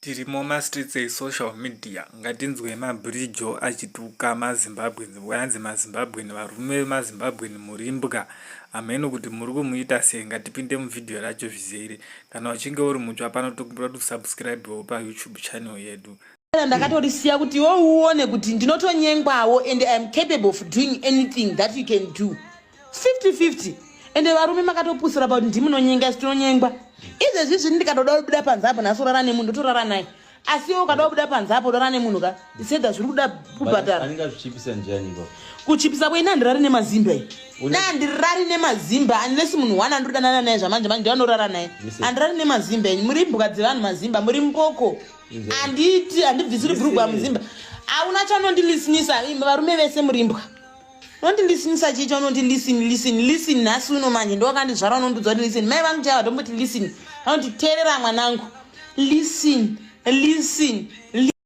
Tirimo mastreets esocial media ngatinzwei mabrijo achituka maZimbabweans hanzi maZimbabwean varume vemaZimbabwean murimbwa hameno kuti muri kumuita sei ngatipinde muvhidhiyo racho zvizere kana uchinge uri mutsva pano tokumbira kuti usubscribewo payoutube channel yedu. Ndakatorisiya kuti iwe uone kuti ndinotonyengwawo and I am capable of doing anything that you can do. 50-50 ende varume makatopusira pakuti ndimunonyenga isu tinonyengwa izvezvi zvini ndikatoda kubuda panze apo nhasi urara nemunhu ndotorara naye asi iwe ukada kubuda panze apo urara nemunhu ka isedha zviri kuda kubhadhara kuchipisa kweini handirari nemazimba i handirari nemazimba unless munhu one andiri naye zvamanje manje ndianorara naye handirari nemazimba enyu muri mbwa dzevanhu mazimba muri mboko handiti handibvisiri bhurugwa muzimba hauna chanondilisinisa varume vese murimbwa Unondilisinisa chii chaunoti listen listen listen nhasi uno manje ndowakandizvara unondiudza kuti listen mai vangu chaivo vatomboti listen vanoti teerera mwanangu listen listen.